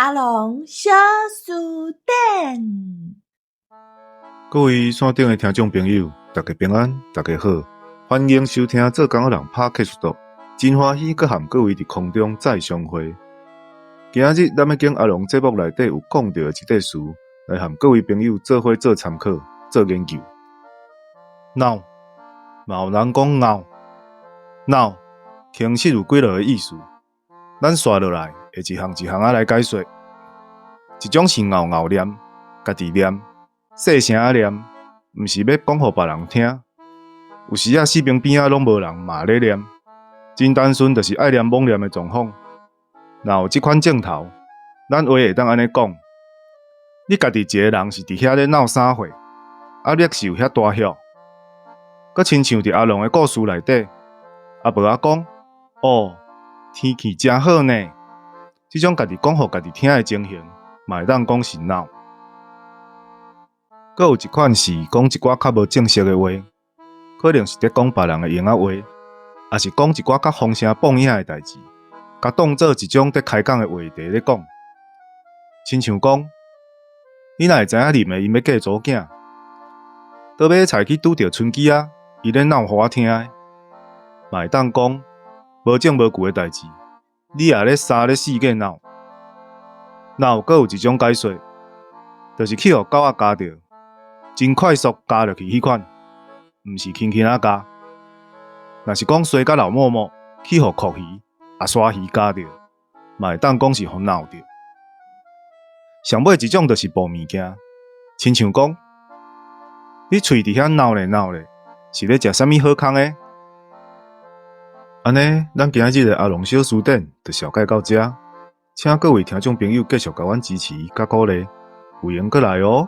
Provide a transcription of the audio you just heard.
阿龍小辭典。各位線頂的聽眾朋友，大家平安，大家好，歡迎收聽做工仔人 Podcast，真歡喜閣和各位佇空中再相會。今仔日咱欲揀阿龍節目內底有講著的一塊詞，來和各位朋友做伙做參考、做研究。鬧，嘛有人講拗，鬧，其實有幾落个意思。咱紲落來會一項一項仔來解說。一種是拗拗念，家己念，細聲仔念，毋是欲講予別人聽。有時仔四方邊仔攏無人嘛咧念，真單純就是愛念罔念的狀況。若有這款症頭，咱話會當按呢講：你家己一个人是佇遐咧鬧啥貨？壓力是有遐大吼？閣親像佇阿龍的故事內底，阿婆仔講：哦，天氣誠好呢。這種家己講予家己聽的情形，嘛會當講是鬧。閣有一款是講一寡較無正式的話，可能是佇講別人的閒仔話，抑是講一寡較風聲報影的代誌，共當做一種佇開講的話題咧講。親像講，你哪會知影林的𪜶欲嫁查某囝？倒尾菜去拄著春枝仔，伊咧鬧予我聽的，嘛會當講無證無據的代誌，你也咧三咧四個鬧。鬧閣有一種解說，就是去予狗仔咬著，真快速咬落去彼款，毋是輕輕仔咬。若是講衰甲流沫沫，去予蛞蝓、阿鯊魚咬著，嘛會當講是予鬧著。上尾一種就是報物件，親像講，你喙佇遐鬧咧鬧咧，是咧食啥物好康的？按呢，咱今仔日的阿龍小辭典就紹介到遮，請各位聽眾朋友繼續共阮支持佮鼓勵，有閒閣來哦。